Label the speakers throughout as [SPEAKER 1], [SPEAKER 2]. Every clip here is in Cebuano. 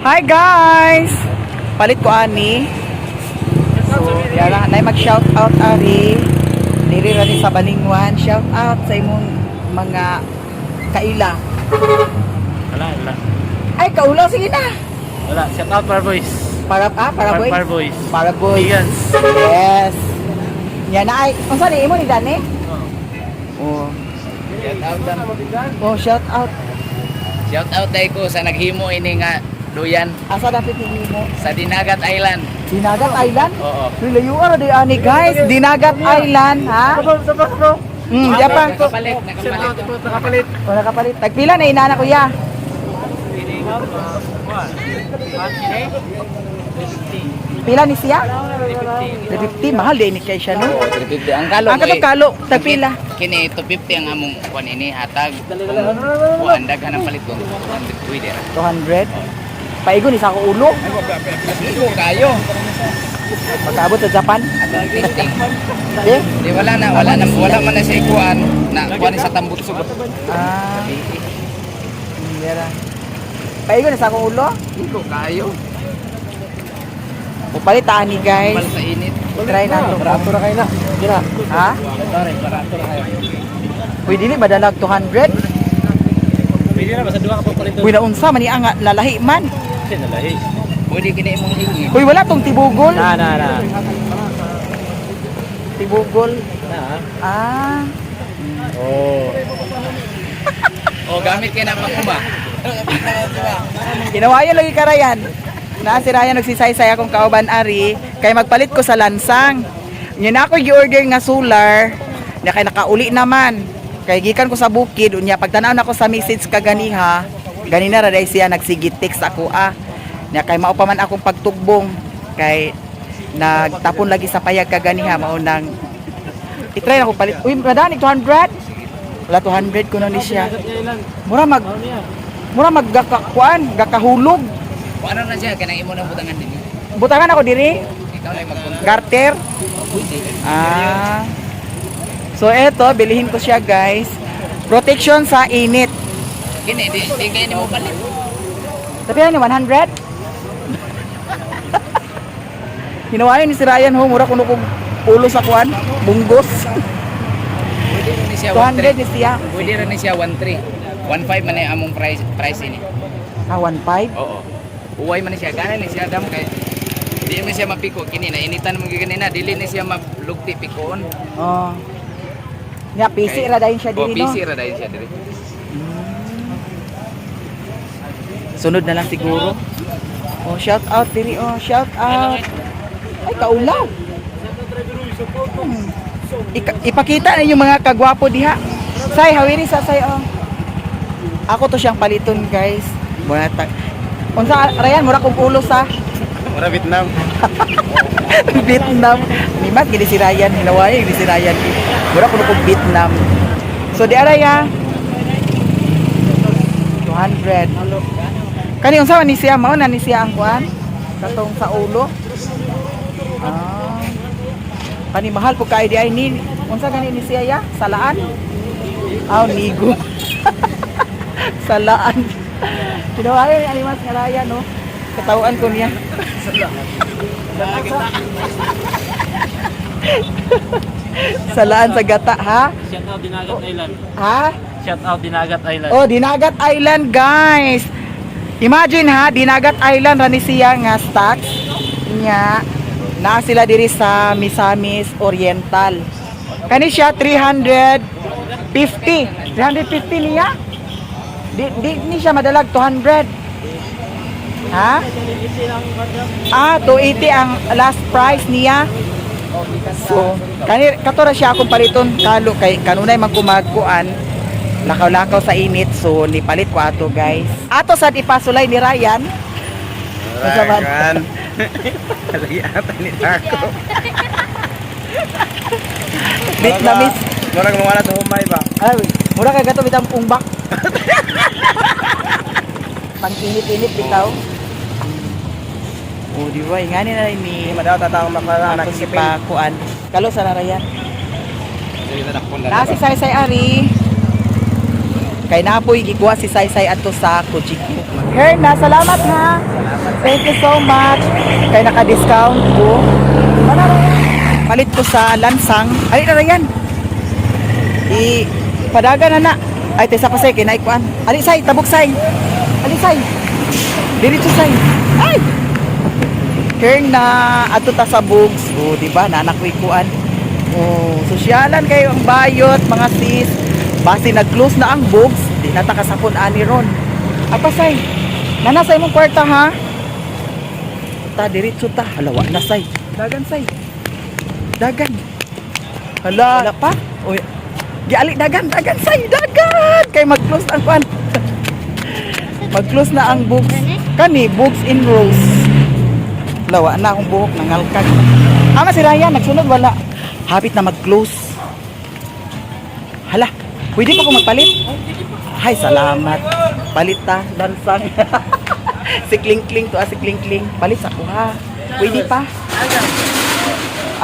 [SPEAKER 1] Hi guys! Palit ko ani. So, yara na mag shout out ari. Diri ra ni sa Balingwan. Shout out sa imong mga kaila.
[SPEAKER 2] Wala, wala.
[SPEAKER 1] Ay, kaulaw sige na.
[SPEAKER 2] Wala, shout out Par Boys.
[SPEAKER 1] Para ah, para boys.
[SPEAKER 2] Par Boys.
[SPEAKER 1] Para boys.
[SPEAKER 2] Yes.
[SPEAKER 1] Yes. Yan na ay. Unsa ni imo ni Dani? Oh.
[SPEAKER 3] Shout out dan.
[SPEAKER 1] Oh, shout out.
[SPEAKER 3] Shout out dai ko sa naghimo ini nga duyan
[SPEAKER 1] Asa dapit ni mo?
[SPEAKER 3] sa Dinagat Island.
[SPEAKER 1] Dinagat Island?
[SPEAKER 3] Oo.
[SPEAKER 1] Uy, layuan ra di ani guys. Dinagat Island, ha? Diya pa.
[SPEAKER 3] Nakapalit, nakapalit.
[SPEAKER 2] Nakapalit.
[SPEAKER 1] Wala ka palit. Tagpila na inana kuya. Pila ni siya? 350. Mahal din ni kay siya no.
[SPEAKER 3] 350 ang kalo.
[SPEAKER 1] Ang katong kalo, tagpila.
[SPEAKER 3] Kini 250 ang among kuan ini hatag. Kuan daghan ang palit ko. 200 pwede ra.
[SPEAKER 1] 200. Paigo ni sa ako ulo.
[SPEAKER 3] Igo kayo.
[SPEAKER 1] Pagkaabot sa Japan.
[SPEAKER 3] Atong testing.
[SPEAKER 1] Eh?
[SPEAKER 3] Di wala na, wala na, wala man na siya kuan na kuan ni sa tambutso.
[SPEAKER 1] Ah, yara. Paigo ni sa akong ulo.
[SPEAKER 3] Igo kayo.
[SPEAKER 1] O palit ani guys.
[SPEAKER 3] Mal sa init.
[SPEAKER 1] Try na to.
[SPEAKER 2] Barato na kayo na. Gira.
[SPEAKER 1] Ha?
[SPEAKER 2] Sorry, barato na kayo.
[SPEAKER 1] Uy, dili madalag 200.
[SPEAKER 2] Pwede na, basta duha ka pa palit
[SPEAKER 1] Uy, naunsa man niya nga lalahi man.
[SPEAKER 2] Kasi nalahi.
[SPEAKER 3] Pwede kini imong hingi.
[SPEAKER 1] Uy, wala tong tibugol.
[SPEAKER 2] Na, na, na.
[SPEAKER 1] Tibugol.
[SPEAKER 2] Na,
[SPEAKER 1] Ah.
[SPEAKER 2] Oh.
[SPEAKER 3] O gamit kay na panguma.
[SPEAKER 1] Ginawayan lagi karayan. Na si Ryan nagsisaysay akong kauban ari kay magpalit ko sa lansang. Nya na ako gi-order nga solar, nya kay nakauli naman. Kay gikan ko sa bukid unya pagtan-aw nako sa message kaganiha, ganina ra day siya nagsige text ako ah. Nya kay mao pa man akong pagtugbong kay nagtapon lagi sa payag kaganiha mao nang i-try na ko palit. Uy, madanig 200. Wala 200 kuno ni siya. Mura mag mura maggakakuan, gakahulog.
[SPEAKER 3] Kuan na siya kanang imo nang butangan dinhi.
[SPEAKER 1] Butangan ako diri,
[SPEAKER 3] Ikaw na mag-control.
[SPEAKER 1] garter.
[SPEAKER 3] Pwede.
[SPEAKER 1] Ah. So eto, bilihin ko siya guys. Protection sa init.
[SPEAKER 3] Kini di di kay nimo palit.
[SPEAKER 1] Tapi ano, 100? Hinawayan ni si Ryan ho, mura kuno kog ulo sa kuan, bunggos.
[SPEAKER 3] Pwede ra ni siya
[SPEAKER 1] 200 ni siya.
[SPEAKER 3] 1.3. Pwede ra ni siya 1.3. 1.5 man ay among price price ini.
[SPEAKER 1] Ah, 1.5.
[SPEAKER 3] Oo. Uway man ni siya gana ni siya dam kay di man siya mapiko kini na initan man gyud kanina dili ni siya maglugti pikoon.
[SPEAKER 1] Oh. Nya PC ra dayon siya
[SPEAKER 3] Oh,
[SPEAKER 1] diri no.
[SPEAKER 3] PC ra dayon siya diri.
[SPEAKER 1] Sunod na lang siguro. Oh, shout out diri oh, shout out. Ay, kaulaw. Ipakita na yung mga kagwapo diha. Say, hawiri sa say oh. Ako to siyang paliton, guys. Mura ta. Unsa Ryan, mura kong ulo sa
[SPEAKER 2] Mura Vietnam.
[SPEAKER 1] Vietnam. Ni Mat gini si Ryan, hinaway gini si Ryan. Mura kuno kong Vietnam. So di araya 200. Kani unsa man ni siya mao na ni siya ang kuan? Katong sa ulo. Ah. Kani mahal po kay di ay ni unsa gani ni siya ya? Salaan? Aw nigo. Salaan. Tinawagan ni Animas nga Ryan no. Katawaan ko niya. Salaan sa gata ha?
[SPEAKER 2] Shout out Dinagat Island.
[SPEAKER 1] Ha?
[SPEAKER 2] Shout out Dinagat Island.
[SPEAKER 1] Oh, Dinagat Island, guys. Imagine ha, Dinagat Island rani siya nga stocks nya naa sila diri sa Misamis Oriental. Kani siya 350. 350 niya. Di, di ni siya madalag 200. Ha? Ah, 280 ang last price niya. So, kani kato ra siya akong paliton kalo kay kanunay man kumagkuan lakaw-lakaw sa init so nipalit ko ato guys. Ato sad ipasulay ni Ryan. Unsa man?
[SPEAKER 2] Lagi ata ni ako.
[SPEAKER 1] Vietnamese.
[SPEAKER 2] Mura mawala sa humay ba?
[SPEAKER 1] Ay, mura kay gato bitang ungbak. Pang-init-init bitaw. Oh, di ba? Ingani na rin ni
[SPEAKER 2] Madaw tatawang maklara
[SPEAKER 1] ako si Pakuan. Kalo sa Ryan. Na si Saysay Ari. Kay napoy gikuha si Saysay adto sa Kojiko. Her na, salamat ha. Thank you so much. Kay naka-discount ko. Wala ra yan. Palit ko sa lansang. Ay, na yan. I padagan na na. Ay, tesa pa say kinaikuan. Ali say, tabok say. Ali say. Diretso say. Ay! Turn na adto ta sa Bugs. Oh, di ba? Nanak ko'y kuan. Oh, sosyalan kayo ang bayot, mga sis. Basi nag-close na ang Bugs, di na ta kasapon ani ron. Apa say? Nana sa imong kwarta ha? Ta diretso ta. Hala wa na say. Dagan say. Dagan. Hala, wala pa. Oy. Giali dagan, dagan say, dagan. Kay mag-close ang kuan. Mag-close na ang Bugs. Kani Bugs in Rose. Lawa na akong buhok nangalkag. Ama si Ryan nagsunod wala. Hapit na mag-close. Hala, pwede pa ko magpalit? Ay, salamat. Palit ta, dansang. Si Kling Kling to, ah, si Kling Kling. Palit sa kuha. Pwede pa.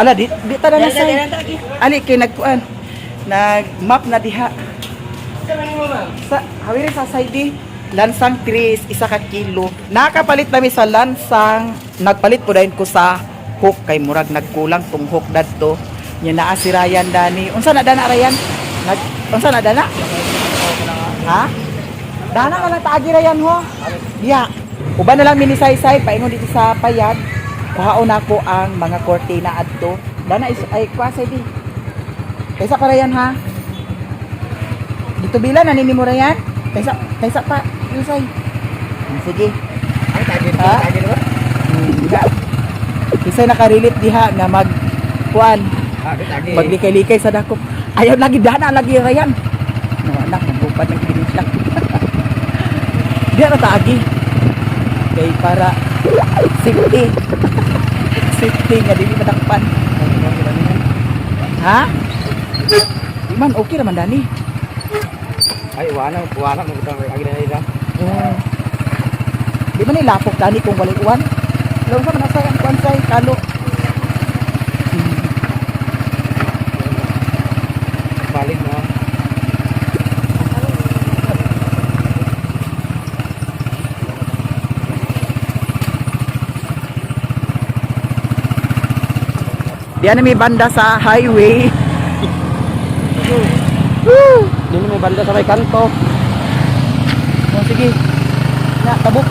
[SPEAKER 1] Ala, di, di ta na say. Ali, kay nagkuan. Nag-map na diha. Sa, hawiri sa side lansang 3, 1 ka kilo. Nakapalit nami sa lansang, nagpalit po dahil ko sa hook kay murag nagkulang tong hook dadto. Nya naa si Ryan dani. Unsa na dana Ryan? Nag unsa na dana? Ha? Dana na lang taagi Ryan ho. Diya. Uban na lang mini saysay paingon dito sa payag. Kuhaon nako ang mga kortina adto. Dana is ay kuha say di. Kaysa pa Ryan ha. Dito bila na nini mo Ryan? Kaysa kaysa pa Yusay. Sige.
[SPEAKER 2] Ay, tagi
[SPEAKER 1] Ha?
[SPEAKER 2] tagi ba?
[SPEAKER 1] Diha. Isay nakarelate diha nga mag kuan,
[SPEAKER 2] Ah, tagi.
[SPEAKER 1] maglikay-likay sa dakop. Ayaw lagi dana lagi Ryan. No anak, magupad ng ebidensya. Diha na taagi. Kay para safety. Safety nga dili madakpan. Ha? Di man okay ra man dani.
[SPEAKER 2] Ay, wala, wala mo butang agi na ida.
[SPEAKER 1] Oh. Di man nilapok dani kung walay uwan. Lawa sa man asay ang kuan say kalo.
[SPEAKER 2] Balik mo.
[SPEAKER 1] Diyan na may banda sa highway. Woo!
[SPEAKER 2] Dili may banda sa may kanto.
[SPEAKER 1] Oh, sige. Na, tabok.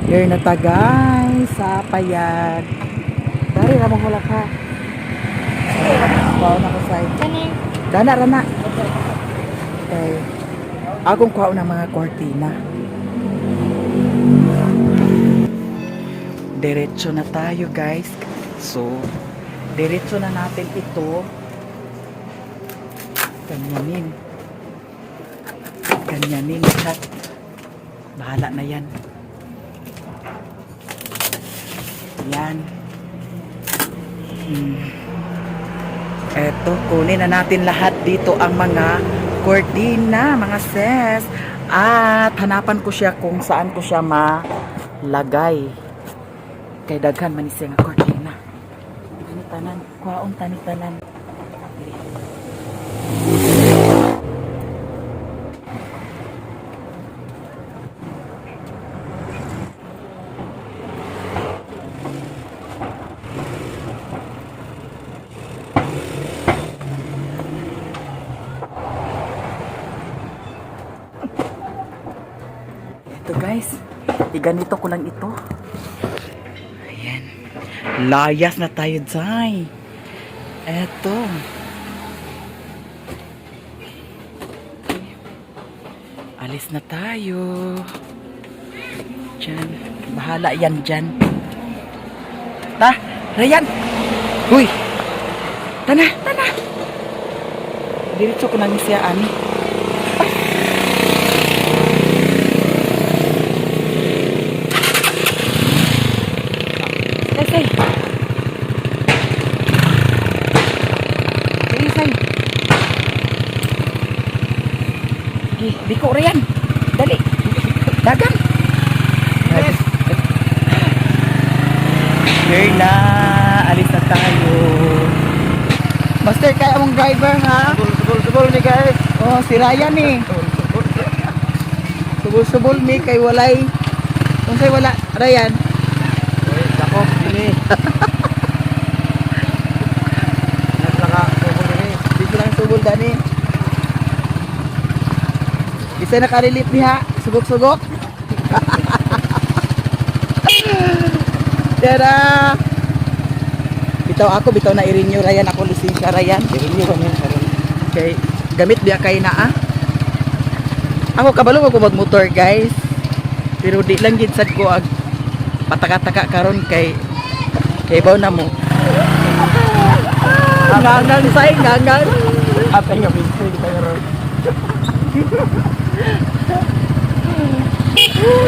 [SPEAKER 1] Here na ta guys, sa payag. Dari ra mong hula ka. Wow na ko say. Dana rana. Okay. Akong kuha ng mga kortina. Diretso na tayo guys. So, diretso na natin ito. Ganyanin. Ganyanin lahat. Bahala na yan. Yan. Eto, kunin na natin lahat dito ang mga kortina, mga sis. At hanapan ko siya kung saan ko siya malagay. Kay daghan man siya nga kortina. Ani tanan, kuhaon tani tanan. Diri. Ito guys, iganito ko lang ito. Ayan. Layas na tayo dyan. Eto. Alis na tayo. Diyan. Bahala yan dyan. Ta, Ryan. Uy. Tana, tana. Diretso ko nang siya ani. Say, say. Say, say. Gi, biko riyan. Dali. Dagan. Yes. Here na. Alis na tayo. Master kaya mong driver ha.
[SPEAKER 2] Subol, subol, subol ni guys.
[SPEAKER 1] Oh, si Ryan eh. Subol-subol mi kay walay. Kung say wala, Ryan.
[SPEAKER 2] Uy, sakop dini. Nasa subol dini.
[SPEAKER 1] Di silang subol dani. Isa nakarelate diha, sugok-sugok. Tara. Bitaw ako, bitaw na i-renew Ryan ako lisensya Ryan.
[SPEAKER 2] I-renew kami karon.
[SPEAKER 1] Kay gamit biya kay naa. Ako kabalo ko magmotor guys. Pero di lang gid sad ko ag pataka-taka karon kay kay baw na mo. Ngangang say, ngangang.
[SPEAKER 2] Atay nga binti kita karon.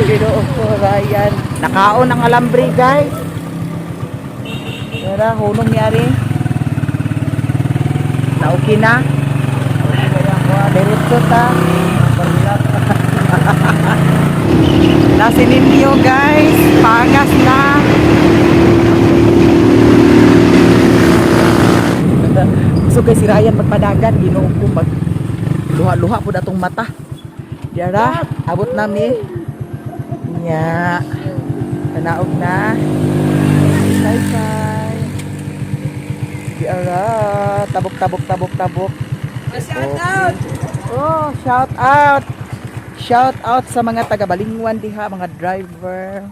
[SPEAKER 1] Ginoo ko, Ryan. Nakaon ang alambre, guys. Tara, hunong niyari. Na okay na. Diretso ta. Nasa ninyo, guys. Pangas na. So kay si Ryan magpadagan, Ginoo ko mag luha-luha pud atong mata. Diara, abot nami. Nya. Tanaog na. Bye bye. Diara, tabok tabok tabok tabok.
[SPEAKER 3] Shout out!
[SPEAKER 1] Oh, shout out. Shout out sa mga taga Balingwan diha, mga driver.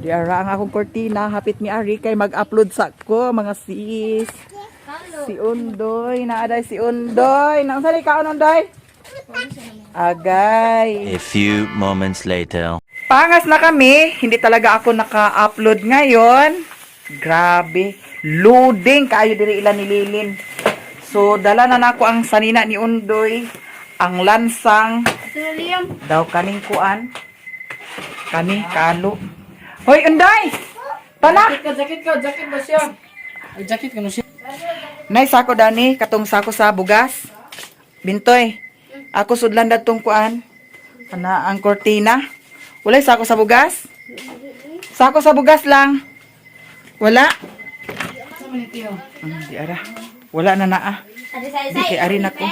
[SPEAKER 1] Diara ang akong kortina, hapit ni Ari kay mag-upload sa ko mga sis. Si Undoy, naaday si Undoy. Nang sali ka Undoy? Agay.
[SPEAKER 4] A few moments later.
[SPEAKER 1] Pangas na kami. Hindi talaga ako naka-upload ngayon. Grabe. Loading kaayo diri ila nililin. So dala na nako ang sanina ni Undoy, ang lansang daw kaning kuan. Kani kalo. Hoy Undoy! Tala!
[SPEAKER 3] Jacket ka, jacket ka, jacket ba siya? Ay, jacket ka no siya.
[SPEAKER 1] Nay sako dani katong sako sa bugas. Bintoy. Ako sudlan datong kuan. Kana ang kortina. Walay sako sa bugas? Sako sa bugas lang. Wala. Di ara. Wala na naa. Di kay ari nako.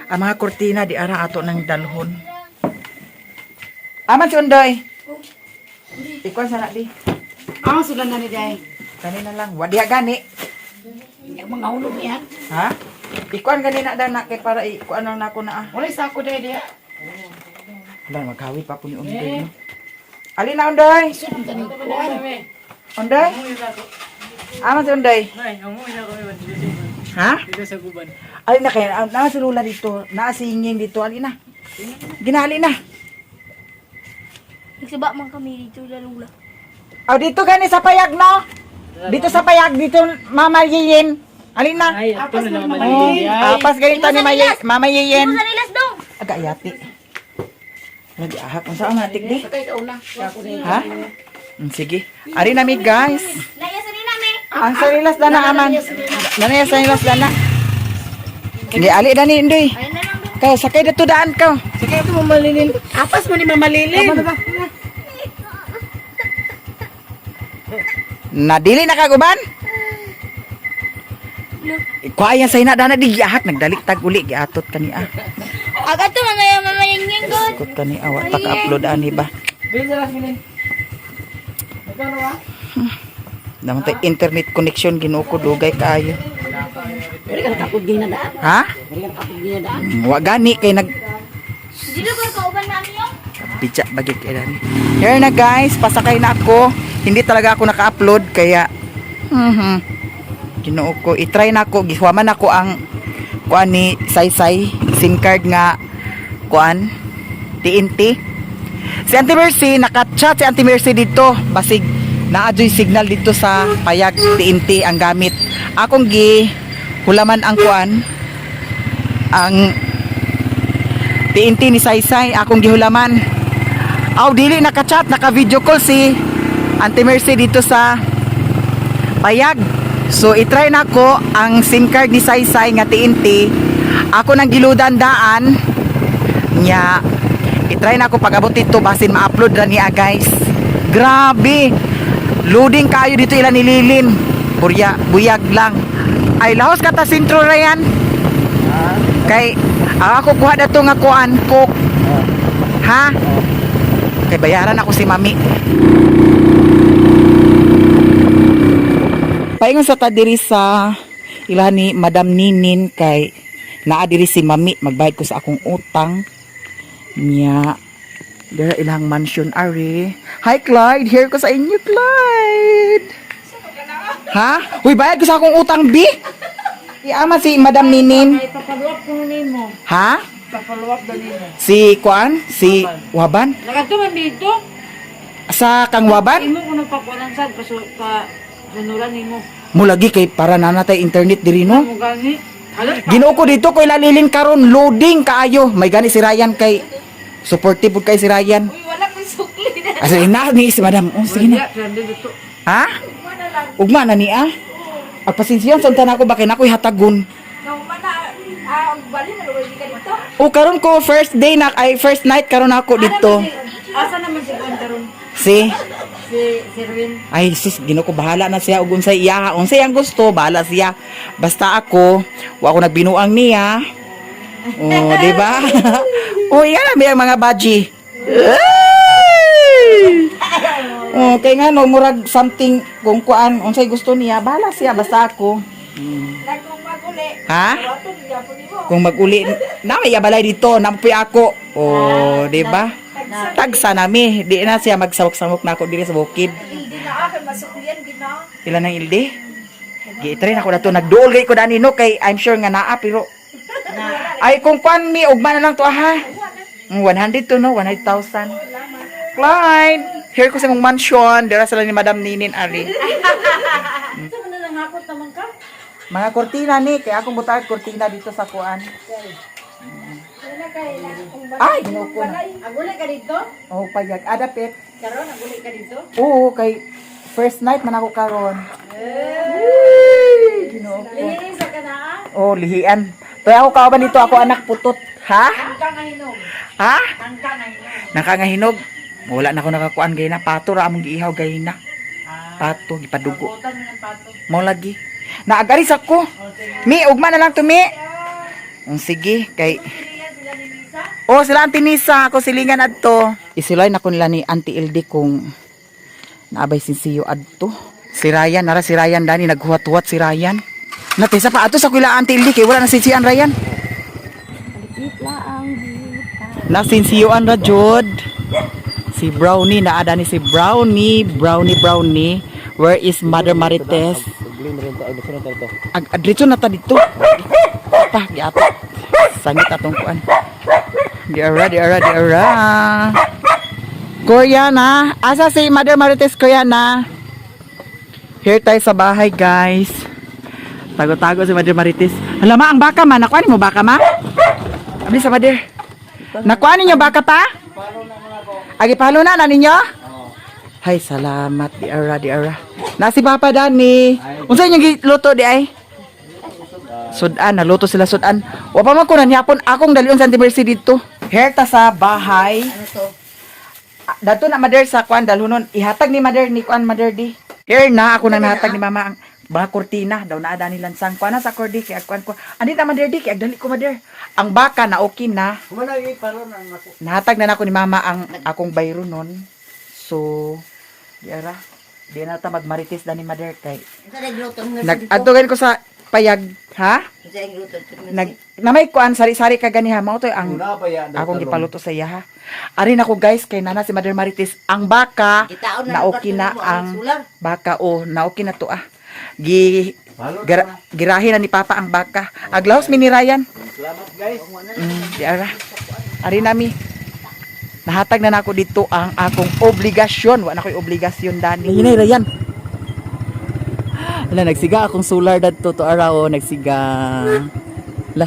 [SPEAKER 1] Ang mga kortina di ara ato ng dalhon. Aman si Undoy. Ikuan sana di.
[SPEAKER 3] Ah, sulan na ni Day.
[SPEAKER 1] Kani na lang. Wadi gani.
[SPEAKER 3] Mga hulog niya.
[SPEAKER 1] Ha? Ikuan gani na dana kay para ikuan lang nako na ah.
[SPEAKER 3] Wala sako day diya.
[SPEAKER 1] Wala, maghawi pa po ni Undoy, no? Alin na, Undoy? Undoy? Aman si Undoy?
[SPEAKER 3] Nay, amoy na kami
[SPEAKER 1] Ha?
[SPEAKER 3] dito sa guban.
[SPEAKER 1] Alin na kayo? Naa si Lula dito. Naa si Inging dito. Alin na. Ginali na.
[SPEAKER 5] Nagsuba man kami dito lalula.
[SPEAKER 1] Oh, dito gani sa payag, no? Dito sa payag, dito Mama Yeyen. Alin na.
[SPEAKER 3] Ay, ato na naman
[SPEAKER 1] Oh, apas ganito ni Mama Yeyen.
[SPEAKER 5] Sa nilas dong.
[SPEAKER 1] Aga yati. Lagi ahak unsa ang matik di? Ha? Sige. Ari na mi guys.
[SPEAKER 5] Naya sa nina me.
[SPEAKER 1] Ang sarilas dana aman. Dana ya sarilas dana. Hindi ali dani indoy.
[SPEAKER 5] Ayun na lang dong.
[SPEAKER 1] Kaya sakay dito daan ka.
[SPEAKER 3] Sige, ito mamalilin. Apas mo ni mamalilin.
[SPEAKER 1] Nadili na kaguban? Kuha sa ina dana di giahak nagdalik tag uli giatot kani ah.
[SPEAKER 5] Aga to mamaya mamayang god.
[SPEAKER 1] Ikot kani ah, wa ta ka-upload ani ba.
[SPEAKER 3] Magkano ba?
[SPEAKER 1] Naman tay internet connection Ginoo ko dugay kaayo.
[SPEAKER 3] Pero ka takot gina daan.
[SPEAKER 1] Ha?
[SPEAKER 3] Pero ka takot gina daan.
[SPEAKER 1] Wa gani kay nag
[SPEAKER 5] Dilo ko kauban namin yung.
[SPEAKER 1] Bidya bagay kay dani. Here na guys, pasakay na ako. Hindi talaga ako naka-upload kaya Ginoo ko, i-try na ako, gihuaman ako ang kuan ni Saysay SIM card nga kuan TNT. Si Auntie Mercy naka-chat si Auntie Mercy dito. Basig naa joy signal dito sa payag TNT ang gamit. Akong gi hulaman ang kuan ang TNT ni Saysay akong gihulaman. Aw dili naka-chat, naka-video call si Auntie Mercy dito sa payag. So i-try na ko ang SIM card ni Saysay nga TNT. Ako nang giludan daan nya. I-try na ko pag-abot dito basin ma-upload ra niya guys. Grabe. Loading kayo dito ila nililin. Burya, buyag lang. Ay, lahos ka ta sentro Ryan. Kay ako kuha na to nga kuan cook. Ha? Kay bayaran ako si mami. Paingon sa ta diri sa ila ni Madam Ninin kay naa diri si mami, magbayad ko sa akong utang. Nya dira ilang mansion ari. Hi Clyde, here ko sa inyo Clyde. Ha? Uy, bayad ko sa akong utang, B. Iama si Madam Ninin.
[SPEAKER 6] Ay, papaluap ko nimo.
[SPEAKER 1] Ha?
[SPEAKER 6] Papaluap na nimo.
[SPEAKER 1] Si Kuan? Si Waban?
[SPEAKER 6] Nagadto man dito.
[SPEAKER 1] Sa kang Waban?
[SPEAKER 6] Imo kuno pakuanan sad pasu pa sunuran nimo.
[SPEAKER 1] Mulagi kay para nanatay internet diri no.
[SPEAKER 6] Mo gani. Alam pa.
[SPEAKER 1] Ginoo ko dito ko ilalilin karon loading kaayo. May gani si Ryan kay supportive pud kay si Ryan.
[SPEAKER 5] Uy, wala ko'y sukli na.
[SPEAKER 1] Asa na ni si Madam. Oh, sige na.
[SPEAKER 6] Wala, grande dito.
[SPEAKER 1] Ha? Ugma na ni ah. Agpasensya sa unta na ako ba kay nakoy hatagon.
[SPEAKER 5] Nauma na, ah, ang bali na luwag ka dito.
[SPEAKER 1] O karon ko first day na ay first night karon ako dito.
[SPEAKER 6] Asa naman si Kuan karon?
[SPEAKER 1] Si
[SPEAKER 6] Si Sirwin.
[SPEAKER 1] Ay, sus, Ginoo ko, bahala na siya. Ug unsay iya, unsay ang gusto, bahala siya. Basta ako, wa ako nagbinuang niya. Oh, di ba? Oh, yan ang may mga baji. Ay! Oh, kay nga no, murag something kung kuan, unsay gusto niya, bahala siya basta ako.
[SPEAKER 5] Na kung maguli.
[SPEAKER 1] Ha?
[SPEAKER 5] Ato gyapon nimo.
[SPEAKER 1] Kung mag-uli, na may abalay dito, nampuy ako. Oh, di ba? Tagsa nami, di na siya magsawak-sawak na ako diri sa bukid.
[SPEAKER 5] Hindi na ako masuklian gina.
[SPEAKER 1] Ilan ang ildi? Giitry na ko na to. Nagduol gay ko dani no kay I'm sure nga naa pero ay kung kwan mi ugma na lang to ha. 100 to no, 100,000. Clyde, here ko sa mong mansion, dira sila ni Madam Ninin ari.
[SPEAKER 6] Asa man na nangakot naman ka?
[SPEAKER 1] Mga kortina ni, kay akong butang kortina dito sa kuan. Ay, ginoo ko na.
[SPEAKER 6] Aguli ka dito?
[SPEAKER 1] Oh, payag. Adapit.
[SPEAKER 6] Karon aguli ka dito?
[SPEAKER 1] Oo, kay first night man ako karon. Ay, Ginoo ko.
[SPEAKER 6] Lihi sa kanaa.
[SPEAKER 1] Oh, lihian. Kaya ako kauban dito, ako anak putot. Ha?
[SPEAKER 6] Angka nga hinog.
[SPEAKER 1] Ha?
[SPEAKER 6] Angka nga hinog.
[SPEAKER 1] Nakangahinog. Wala na ako nakakuan gay na. Pato ra among giihaw gay na. Pato gipadugo.
[SPEAKER 6] Butan mo ng pato.
[SPEAKER 1] Mao lagi. Naagaris ako. Mi, ugma na lang to mi. Sige kay Oh, sila Auntie Nisa, ako silingan adto. Isulay na ko nila ni Auntie Ilde kung naabay sinsiyo adto. Si Ryan, nara si Ryan dani naghuwat-huwat si Ryan. Natisa pa ato sa kuila Auntie Ilde kay wala na sinsiyan Ryan. Nasinsiyuan ra jud. Si Brownie naa dani si Brownie, Brownie Brownie. Where is Mother Marites? Ag adritso na ta dito. Pa, giato. Sangit atong kuan. Di ara, di ara, di ara. Koreana. Asa si Mother Marites Koreana? Here tayo sa bahay, guys. Tago-tago si Mother Marites. Hala ma, ang baka ma. Nakuha mo baka ma? Abli sa Mother. Nakuha ninyo baka pa? Agi palo na na ninyo? Hay, salamat di ara, di ara. Na si Papa Dani. Unsa inyong giluto di ay? Sudan, naluto sila sudan. Wa pa man ko nanihapon akong dalion sa Auntie Mercy dito. Here ta sa bahay. Ah, dato na mother sa kuan dalhunon ihatag ni mother ni kuan mother di. Here na ako nang nahatag ni mama ang mga kurtina daw naa dani lansang kuan na sa kordi kay kuan ko. Ani na mother di kay dali ko mother. Ang baka na okay na. Nahatag na nako ni mama ang akong bayro nun. So, di ara. Di na ta magmarites dani mother kay. Nag adto gani ko sa payag, ha? Nag namay kuan sari-sari ka gani ha mao to ang akong gipaluto sa iya ha. Ari nako guys kay nana si Mother Marites ang baka na okay na ang baka o na okay na to ah. Gi girahin na ni Papa ang baka. Aglaos mi ni Ryan.
[SPEAKER 2] Salamat guys.
[SPEAKER 1] Di ara. Ari nami. Nahatag na nako dito ang akong obligasyon. Wa na ko'y obligasyon dani. Hinay Ryan. Ala nagsiga akong solar dadto to araw nagsiga. La.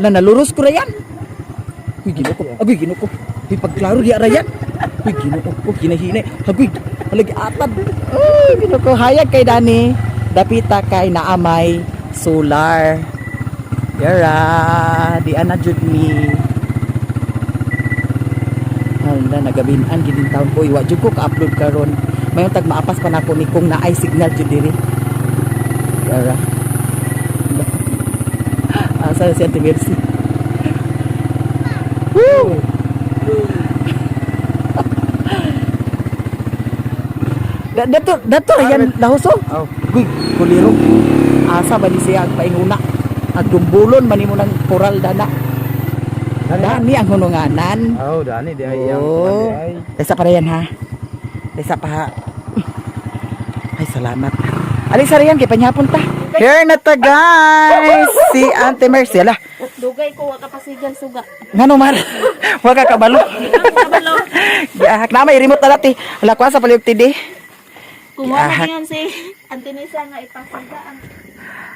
[SPEAKER 1] La naluros ko Ryan. Uy Ginoo ko. Agoy Ginoo ko. Uy pagklaro di Ryan. Uy Ginoo ko ginahinay. Agoy halagi atad. Uy Ginoo ko hayag kay Dani. Dapita kay naamay solar. Yara, di ana jud mi. Hala, nagabinan gid taon ko. Iwa jud ko ka-upload karon. Mayon tag maapas pa nako ni kung naay signal jud diri. Yara. Asa si Auntie Mercy? Woo! Dato, dato, yan, lahuso.
[SPEAKER 2] Oh.
[SPEAKER 1] Guy, kuliro. Asa ba ni siya ang painguna? Ang dumbulon man nimo ng koral dana. Dani ang hununganan.
[SPEAKER 2] Oh, dani di ay ang
[SPEAKER 1] Oh.
[SPEAKER 2] di ay.
[SPEAKER 1] Tesa pa rin ha. Tesa pa ha. Ay, salamat. Alis sa riyan, kay panyapon ta. Here na ta, guys. Si Auntie Mercy. Ala,
[SPEAKER 6] Dugay ko wa ka pasigan suga.
[SPEAKER 1] ngano man. Wa ka kabalo. Giahak na may remote na dati. Ala, kuha sa palihog tidi.
[SPEAKER 6] Kumuha
[SPEAKER 1] Giahak.
[SPEAKER 6] na yan si Antinisa nga ipasiga ang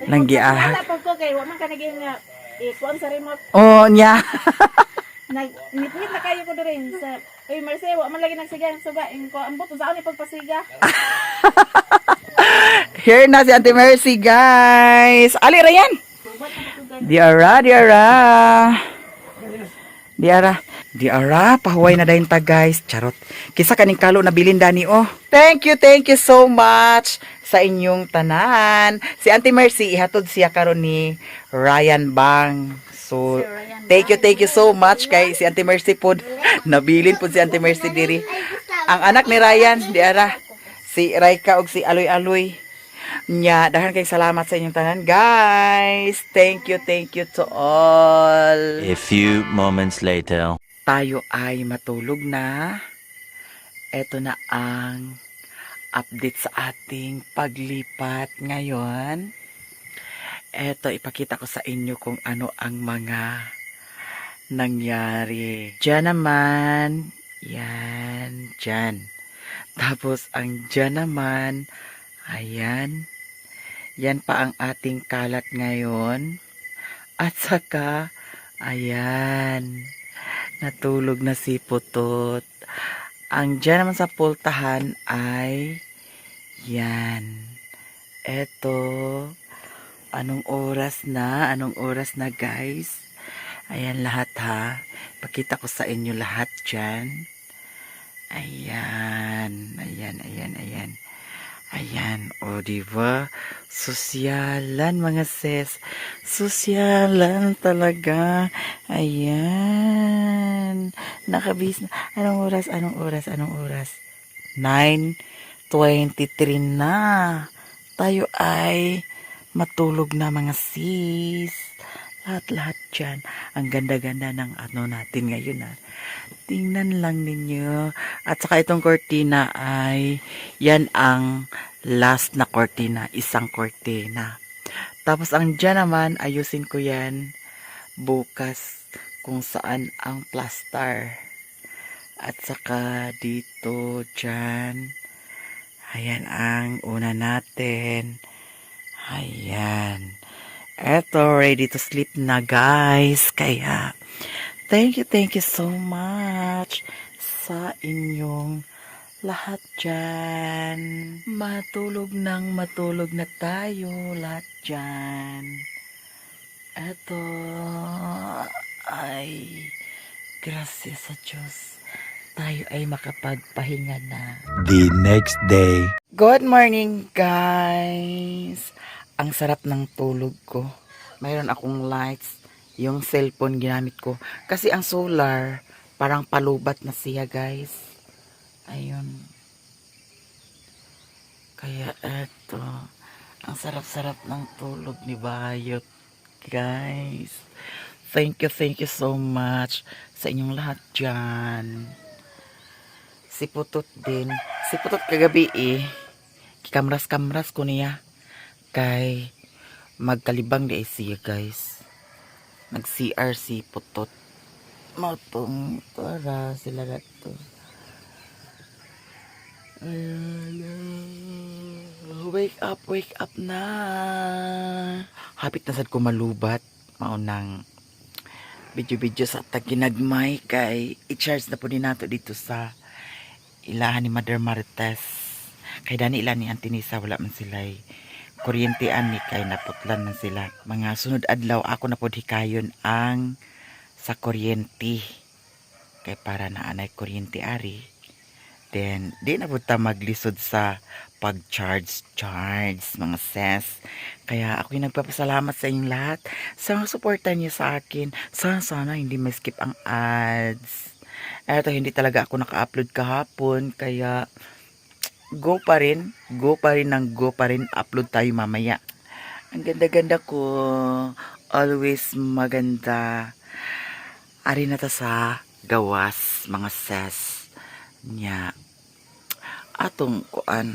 [SPEAKER 1] Nang giahak.
[SPEAKER 6] Wala pag ko kay wa man ka naging nga ikuan sa remote.
[SPEAKER 1] Oh, nya.
[SPEAKER 6] Nag ngit na kayo ko diri sa. Uy Mercy, wa man lagi nagsiga ang suga ing ko ambot unsaon ni pagpasiga.
[SPEAKER 1] Here na si Auntie Mercy, guys. Ali, Ryan. Diara, diara. Diara. Diara, pahuway na dahin ta, guys. Charot. Kisa kaning kalo na bilin dani, oh. Thank you so much sa inyong tanan. Si Auntie Mercy, ihatod siya karon ni Ryan Bang. So, thank you so much kay si Auntie Mercy pod. Nabilin pod si Auntie Mercy diri. Ang anak ni Ryan, diara. Si Raika og si Aloy Aloy. Nya, daghan kay salamat sa inyong tanan, guys. Thank you to all.
[SPEAKER 4] A few moments later.
[SPEAKER 1] Tayo ay matulog na. Ito na ang update sa ating paglipat ngayon. Eto, ipakita ko sa inyo kung ano ang mga nangyari. Diyan naman, yan, diyan. Tapos, ang diyan naman, ayan. Yan pa ang ating kalat ngayon. At saka, ayan. Natulog na si Putot. Ang dyan naman sa pultahan ay yan. Eto. Anong oras na? Anong oras na, guys? Ayan lahat ha. Pakita ko sa inyo lahat dyan. Ayan. Ayan, ayan, ayan. Ayan. O, diba? Sosyalan, mga sis. Sosyalan talaga. Ayan. Nakabis na. Anong oras? Anong oras? Anong oras? 9:23 na. Tayo ay matulog na, mga sis. Lahat-lahat dyan. Ang ganda-ganda ng ano natin ngayon ah. Tingnan lang ninyo. At saka itong kortina ay yan ang last na kortina. Isang kortina. Tapos ang dyan naman, ayusin ko yan bukas kung saan ang plaster. At saka dito, dyan. Ayan ang una natin. Ayan. Eto, ready to sleep na, guys. Kaya, thank you so much sa inyong lahat dyan. Matulog nang matulog na tayo lahat dyan. Eto, ay, gracias sa Diyos. Tayo ay makapagpahinga na.
[SPEAKER 4] The next day.
[SPEAKER 1] Good morning, guys! Ang sarap ng tulog ko. Mayroon akong lights. Yung cellphone ginamit ko. Kasi ang solar, parang palubat na siya, guys. Ayun. Kaya eto, ang sarap-sarap ng tulog ni Bayot, guys. Thank you so much sa inyong lahat dyan. Si Putot din. Si Putot kagabi eh. Kikamras-kamras ko niya. Kay magkalibang di ay siya, guys. Nag-CR si Putot. Mautong para sila lato. Ayan. Wake up na. Hapit na sad ko malubat. Maunang video-video sa taginagmay kay i-charge na po ni nato dito sa ilahan ni Mother Marites. Kay dani ila ni Auntie Nisa, wala man sila'y kuryente ani kay naputlan man sila. Mga sunod adlaw ako na pod hikayon ang sa kuryente. Kay para na anay kuryente ari. Then di na pud ta maglisod sa pag-charge charge, mga ses. Kaya ako'y nagpapasalamat sa inyong lahat sa mga suporta niyo sa akin. Sana sana hindi ma-skip ang ads. Eto, hindi talaga ako naka-upload kahapon, kaya go pa rin, go pa rin ng go pa rin, upload tayo mamaya. Ang ganda-ganda ko, always maganda. Ari na ta sa gawas, mga ses niya. Atong kuan,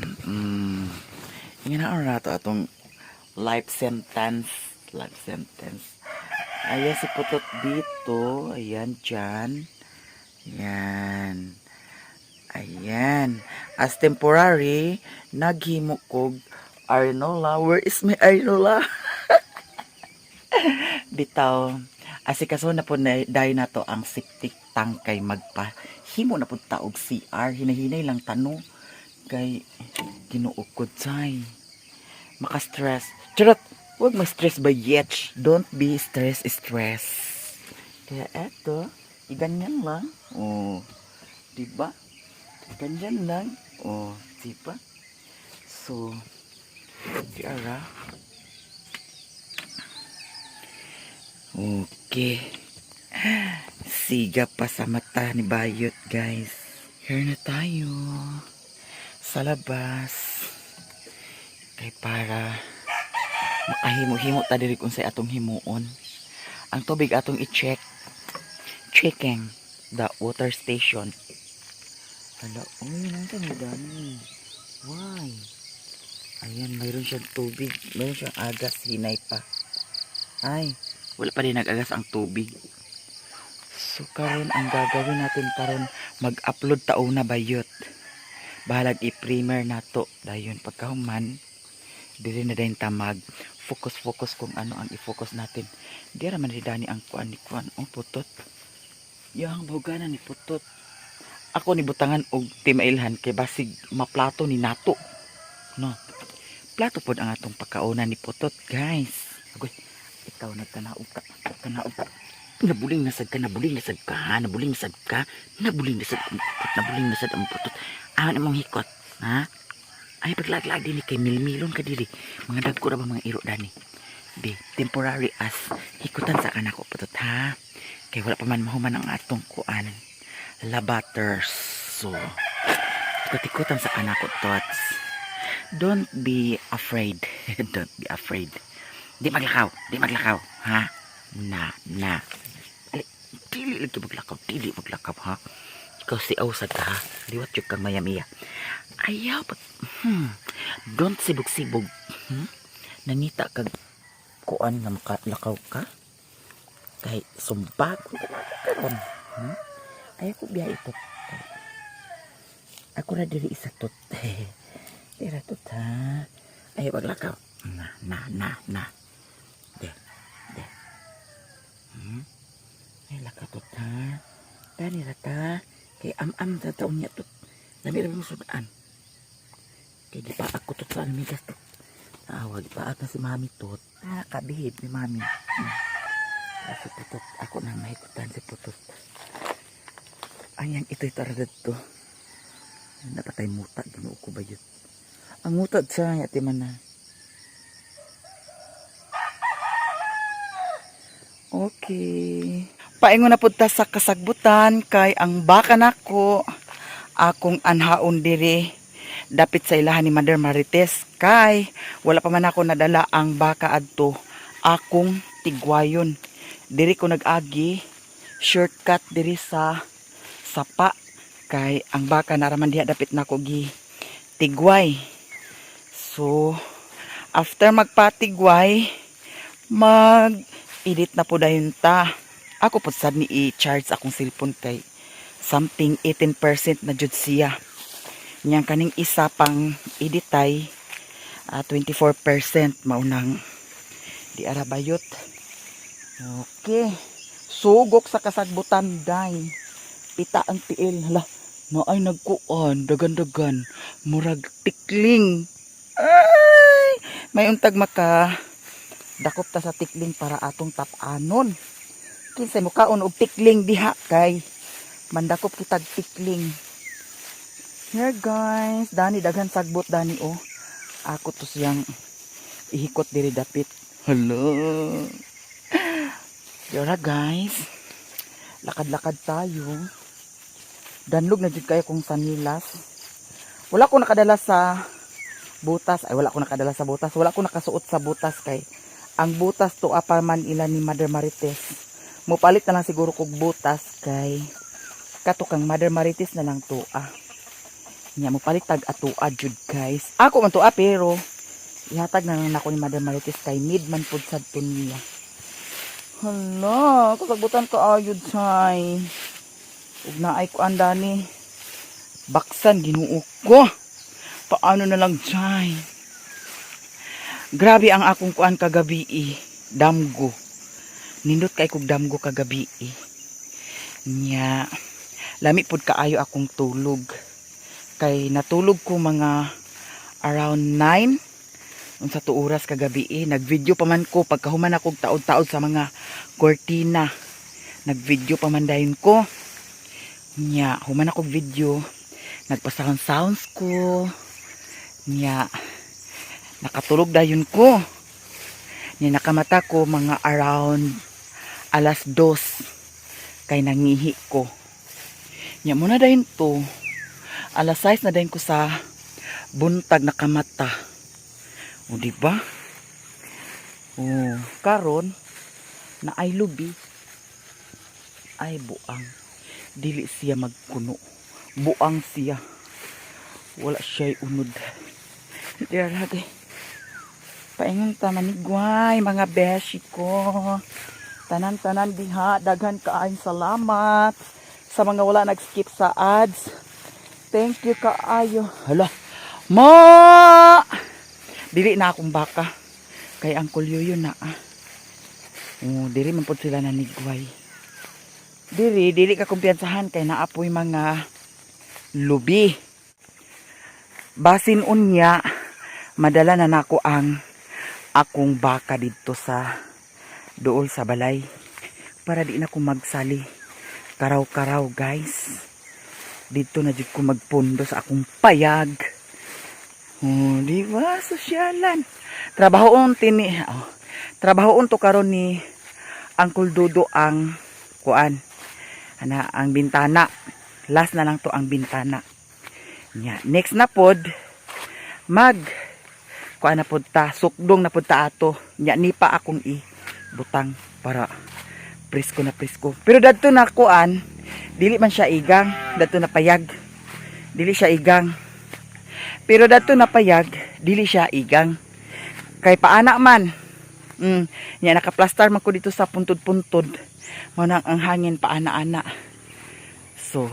[SPEAKER 1] nga na to atong life sentence, life sentence. Ayan si Putot dito, ayan dyan. Ayan. Ayan. As temporary, naghimo kog Arnola. Where is my Arnola? Bitaw. Asikaso na po na, dahil na to ang septic tank kay magpa. Himo na po taog CR. Hinahinay lang tano. Kay ginuukod say. Maka-stress. Charot! Huwag ma-stress ba yet? Don't be stress, stress. Kaya eto, iganyan lang. Oh, diba? Ganyan lang. Oh, diba? So, di ara. Okay. Siga pa sa mata ni Bayot, guys. Here na tayo. Sa labas. Kay para makahimo-himo ta diri kung say atong himuon. Ang tubig atong i-check. Checking the water station. Hala, uy, nasa may dami. Why? Ayan, mayroon siyang tubig. Mayroon siyang agas, hinay pa. Ay, wala pa rin nag-agas ang tubig. So, karon ang gagawin natin karon mag-upload tao na bayot. Bahalag i-primer nato. Dayon, pagkahuman, dili na dayon tamag. Focus-focus kung ano ang i-focus natin. Di ra man dani ang kuan ni kuan. Oh, putot. Yang bugana ni putot. Ako ni butangan og timailhan kay basig maplato ni nato. No. Plato pod ang atong pagkauna ni putot, guys. Agoy, ikaw nagkanaog ka, nagkanaog ka. Nabuling na sad ka, nabuling na sad ka, ha? Nabuling na sad ka, nabuling na sad ang putot, nabuling na sad ang putot. Aman among hikot, ha? Ay paglaglag dinhi kay milmilon ka diri. Mga dagko ra ba mga iro dani. Be, temporary as hikutan sa kanako putot ha. Kay wala pa man mahuman ang atong kuan. Labaters. So, ikot-ikutan sa kanako tots. Don't be afraid. Don't be afraid. Di maglakaw, di maglakaw, ha? Na, na. Ali, dili lagi maglakaw, dili maglakaw, ha? Ikaw si Ausad ka, ha? Liwat yun kang mayamiya. Ayaw, pag, Don't sibog-sibog. Nangita kag kuan nga makalakaw ka? Kay sumbag ko karon. Ayaw ko biya ito. Ako na diri isa tot. Tira tot ha. Ayaw paglakaw. Na, na, na, na. De, de. Ay, lakaw tot ha. Dani ra ta. Kay am-am sa taon niya tot. Dami ra mo sudan. Kay di pa ako tot sa almigas tot. Naawa, di pa na si mami tot. Ah, kabihib ni mami. Si putot. Ako na mahikutan si putot. Ayang ito'y taradad to. Napatay muta. Ginoo ko ba yun? Ang muta sa ati man na. Okay. Paingon na pud ta sa kasagbutan kay ang baka nako akong anhaon diri dapit sa ilahan ni Mother Marites kay wala pa man ako nadala ang baka adto akong tigwayon diri ko nag-agi shortcut diri sa sapa kay ang baka naraman diha dapit nako gi tigway. So after magpatigway, mag edit na po dayon ta. Ako po sad ni i-charge akong cellphone kay something 18% na jud siya. Niyang kaning isa pang editay 24% maunang di ara bayot. Okay. Sugok sa kasagbutan day. Pita ang tiil. Hala, na ay nagkuan, dagan-dagan, murag tikling. Ay, may untag maka dakop ta sa tikling para atong tap-anon. Kinsay mo kaon og tikling diha kay mandakop kitag tikling. Here guys, dani daghan sagbot dani oh. Ako to siyang ihikot diri dapit. Hello. Yora guys. Lakad-lakad tayo. Danlog na jud kayo kung sanilas. Wala ko nakadala sa butas. Ay, wala ko nakadala sa butas. Wala ko nakasuot sa butas kay ang butas to pa man ila ni Mother Marites. Mupalit na lang siguro kog butas kay kato kang Mother Marites na lang tuwa. Nya mo palit tag atua jud guys. Ako man tuwa pero ihatag na lang nako ni Mother Marites kay mid man pud sad to niya. Hala, kasagbutan ka ayod say. Ug naay ko andani. Baksan Ginoo ko. Paano na lang chay? Grabe ang akong kuan kagabi eh. Damgo. Nindot kay kog damgo kagabi eh. Nya. Lami pud kaayo akong tulog. Kay natulog ko mga around 9 unsa to oras kagabi eh. Nagvideo pa man ko pagkahuman ako og taod-taod sa mga kortina. Nagvideo pa man dayon ko. Nya, human ako og video. Nagpa-sound sounds ko. Nya, nakatulog dayon ko. Nya nakamata ko mga around 2:00 kay nangihi ko. Nya muna dayon to. 6:00 na dayon ko sa buntag nakamata. O di ba? O karon na ay lubi ay buang. Dili siya magkuno. Buang siya. Wala siya'y unod. Dear lagi. Paingon ta manigway mga beshi ko. Tanan-tanan diha daghan kaayong salamat sa mga wala nag-skip sa ads. Thank you kaayo. Hala. Ma! Dili na akong baka. Kay Uncle Yoyo na ah. Oh, diri man pud sila nanigway. Diri dili ka kumpiyansahan kay naapoy mga lubi. Basin unya madala na nako ang akong baka didto sa dool sa balay para di na ko magsali karaw-karaw guys. Dito na jud ko magpundo sa akong payag. Oh, di ba? Sosyalan. Trabahoon tini. Oh, trabahoon to karon ni Uncle Dudo ang kuan. Ana ang bintana. Last na lang to ang bintana. Nya, next na pod mag kuan na pod ta, sukdong na pod ta ato. Nya ni pa akong i butang para presko na presko. Pero dadto na kuan, dili man siya igang, dadto na payag. Dili siya igang. Pero dadto na payag, dili siya igang. Kay paana man. Nya nakaplastar man ko dito sa puntod-puntod. Mao nang ang hangin paana-ana. So,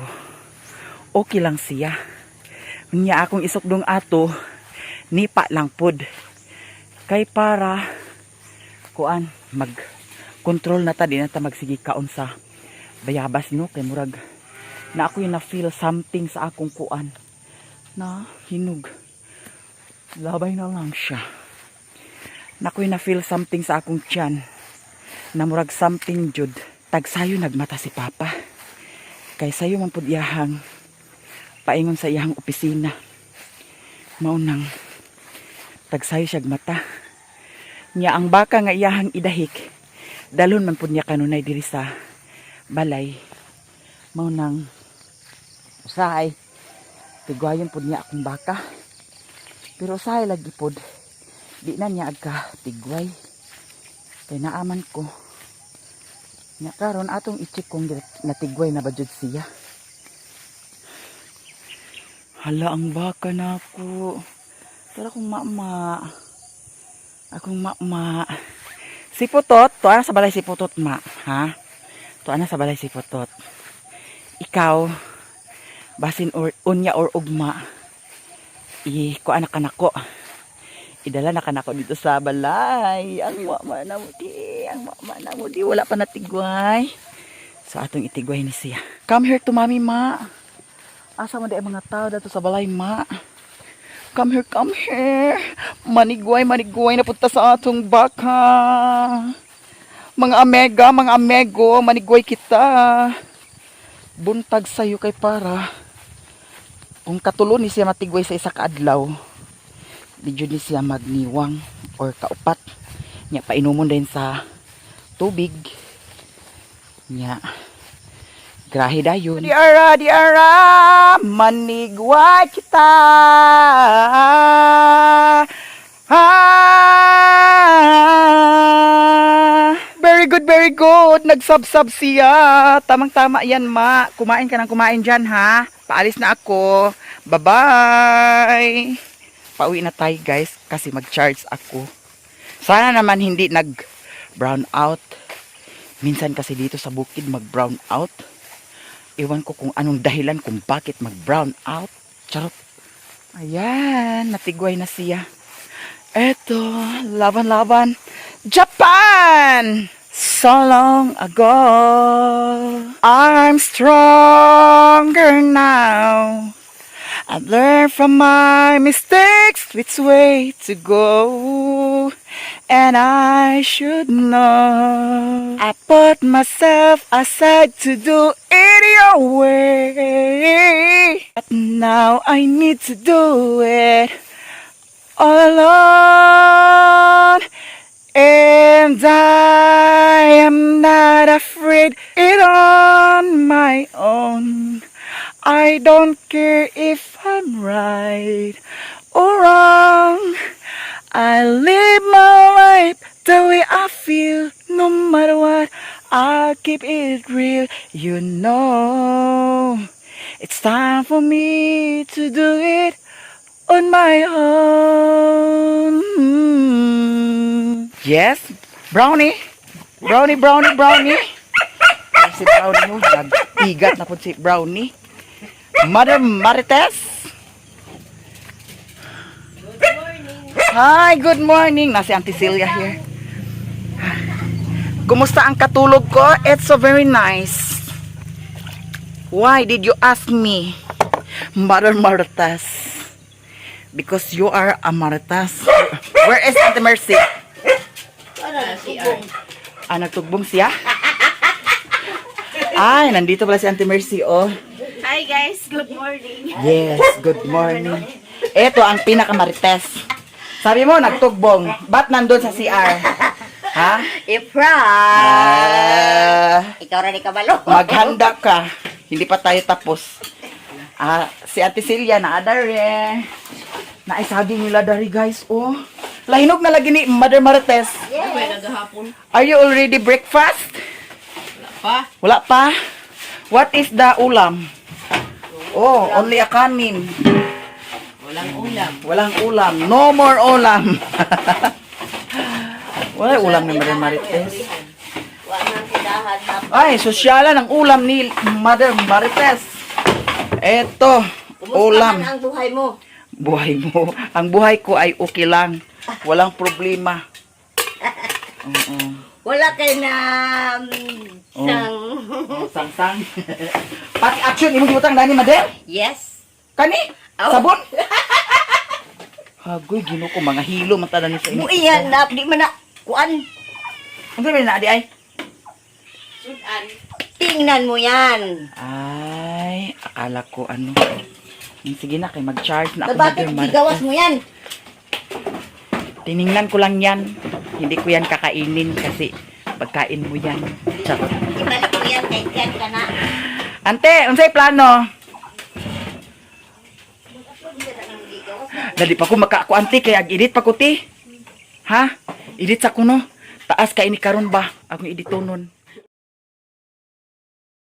[SPEAKER 1] okay lang siya. Nya akong isukdong ato, nipa lang pod. Kay para kuan mag control na ta, di na ta magsige kaon sa bayabas no, kay murag na ako yung na feel something sa akong kuan na hinog. Labay na lang siya. Na ako yung na feel something sa akong tiyan na murag something jud. Tagsayo nagmata si Papa kay sayo man pud iyahang paingon sa iyahang opisina. Mao nang tagsayo siya mata. Nya ang baka nga iyahang idahik, dalhon man pud niya kanunay diri sa balay. Mao nang usahay tigwayon pud niya akong baka, pero usahay lagi pud di na niya agka tigway kay naaman ko. Nya karon atong i-check kung natigway na ba jud siya. Hala, ang baka nako. Tara kong mama. Akong mama. Si Putot, tuwa na sa balay si Putot, ma. Ha? Tuwa na sa balay si Putot. Ikaw, basin or unya or ugma. I, kuan na kanako. Idala na kanako dito sa balay. Ang mama na mo di. Ang mama na mo di. Wala pa natigway. So atong itigway ni siya. Come here to mommy, ma. Asa man di ang mga tao dito sa balay, ma? Come here, come here. Manigway, manigway na punta sa atong baka. Mga amega, mga amego, manigway kita. Buntag sayo kay para. Kung katulo ni siya matigway sa isa ka adlaw, di jud ni siya magniwang or kaupat. Nya painumon din sa tubig. Nya grahe dayon. Di ara, di ara, manigwa kita. Ah, very good, very good. Nagsab-sab siya. Tamang-tama yan, ma. Kumain ka ng kumain dyan, ha? Paalis na ako. Bye-bye. Pauwi na tayo, guys, kasi mag-charge ako. Sana naman hindi nag-brown out. Minsan kasi dito sa bukid mag-brown out. Iwan ko kung anong dahilan kung bakit mag-brown out. Charot. Ayan, natigway na siya. Eto, laban-laban. Japan! So long ago, I'm stronger now. I've learned from my mistakes which way to go. And I should know. I put myself aside to do it your way. But now I need to do it all alone. And I am not afraid it on my own. I don't care if I'm right or wrong. I live my life the way I feel, no matter what. I keep it real. It's time for me to do it on my own. Yes, brownie. Brownie, brownie, brownie. Ay, si brownie mo, nag-igat na po si brownie. Mother Marites. Hi, good morning. Nasi Auntie Celia here. Kumusta ang katulog ko? It's so very nice. Why did you ask me, Mother Marites? Because you are a Marites. Where is Auntie Mercy? Ah, nagtugbong siya? Ay, nandito pala si Auntie Mercy, oh.
[SPEAKER 6] Hi guys, good morning.
[SPEAKER 1] Yes, good morning. Ito ang pinakamarites. Sabi mo, nagtugbong. Ba't nandun sa CR? Ha?
[SPEAKER 7] Ifra!
[SPEAKER 1] Ah,
[SPEAKER 7] Ikaw rin kabalo.
[SPEAKER 1] Maghanda ka. Hindi pa tayo tapos. Ah, si Ate Celia na adare. Naisaging nila dari guys, oh. Lahinog na lagi ni Mother Marites.
[SPEAKER 7] Yes.
[SPEAKER 1] Are you already breakfast? Wala pa. Wala pa? What is the ulam? Oh, only a kanin.
[SPEAKER 3] Walang ulam.
[SPEAKER 1] Walang ulam. No more ulam. Wala ulam ni Mother Marites. Ay, sosyalan ang ulam ni Mother Marites. Eto, ulam.
[SPEAKER 7] ang buhay mo?
[SPEAKER 1] Buhay mo. Ang buhay ko ay okay lang. Walang problema. Oo.
[SPEAKER 7] Wala kay na
[SPEAKER 1] Oh.
[SPEAKER 7] sang...
[SPEAKER 1] Oh, sang-sang. Pati action, imong gibutang dani, Mother?
[SPEAKER 7] Yes.
[SPEAKER 1] Kani?
[SPEAKER 7] Oh.
[SPEAKER 1] Sabon? Hagoy, Ginoo ko, mga hilo man tanan ni sa inyo.
[SPEAKER 7] Muiyan na, di man na, kuan.
[SPEAKER 1] Unsa man na adi ay?
[SPEAKER 7] Tingnan mo yan.
[SPEAKER 1] Ay, akala ko ano. Sige na, kay mag-charge na ako.
[SPEAKER 7] Bakit
[SPEAKER 1] Mother Marites.
[SPEAKER 7] gigawas mo yan?
[SPEAKER 1] Tiningnan ko lang yan. Hindi ko yan kakainin kasi pagkain mo yan. Charot.
[SPEAKER 7] Ibalik mo yan kay tiyan ka na.
[SPEAKER 1] Ante, unsay plano? Dali pa ko makaako ante kay ag-edit pa ko ti. Ha? Edit sa kuno. Taas kay ni karon ba? Akong editonon.